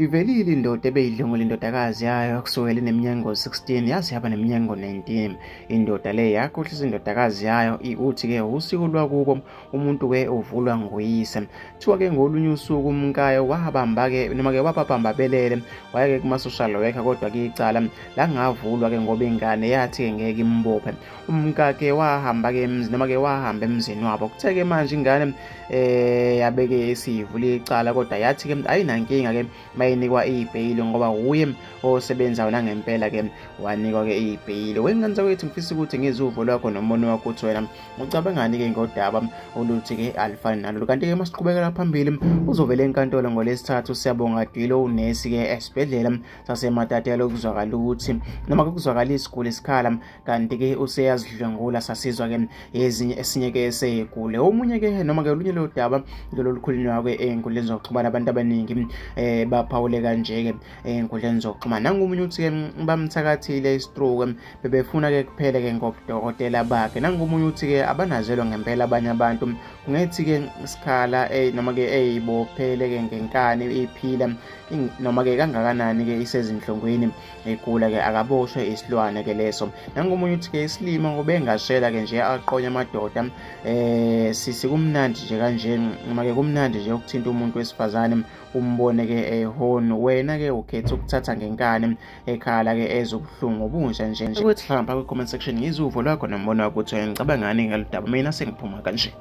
Ivelile indoda ebeyidlwengula indodakazi yayo kusukela ineminyaka 16 yaze yaba neminyaka 19. Indoda le yakhohlisa indodakazi yayo uthi-ke usiko lwakubo umuntu-ke uvulwa nguyise. Kuthiwa-ke ngolunye usuku umkayo wabamba-ke noma-ke wababamba belele waya-ke kuma-social worker, kodwa-ke icala langavulwa-ke ngoba ingane yathi-ke ngeke imbophe. Umkakhe wahamba-ke emzini noma-ke wahamba emzini wabo. Kuthe-ke manje ingane yabeke isivula icala, kodwa yathi-ke ayinankinga-ke mayinikwa ibheyili ngoba uye osebenzayo nangempela-ke wanikwa-ke ibheyili. Wengane zakwethu, ngifisa ukuthi ngizwe uvo lwakho nombono wakho ukuthi wena ucabangani-ke ngodaba oluthi-ke alifani nalolu. Kanti-ke masiqhubekela phambili, uzovela enkantolo ngolwesithathu Siyabonga Dwilo, unesi-ke esibhedlela saseMatatela, okuzwakala ukuthi noma kuzwakala isiguli sikhala, kanti-ke useyazidlwengula, sasizwa-ke ezinye esinye-ke seyigule. Omunye-ke noma-ke olunye lodaba lolu olukhulunywa-ke ey'nkundleni zokuxhumana, abantu abaningi baphawule kanje-ke ey'nkundleni zokuxhumana. Nangomunye uthi-ke bamthakathile istroke, bebefuna-ke kuphele-ke ngobudokotela bakhe. Nangomunye uthi-ke abanazelo ngempela abanye abantu, kungethi-ke isikhala noma-ke eyibophele-ke ngenkani iphila noma-ke kangakanani-ke isezinhlungwini egula-ke, akaboshwe isilwane-ke leso. Nangomunye uthi-ke isilima ngoba engashela-ke nje aqonye amadoda, sisi kumnandi nje kanje noma-ke kumnandi nje ukuthinta umuntu wesifazane umbone-ke ehoni, wena-ke ukhetha ukuthatha ngenkani ekhala-ke ezobuhlungu obunja nje nje. Ukuthi mhlawumbe kwi-comment section ngizwe uvo lwakho nombono wakho ukuthi wena ngicabangani ngalolu daba. Mina sengiphuma kanje.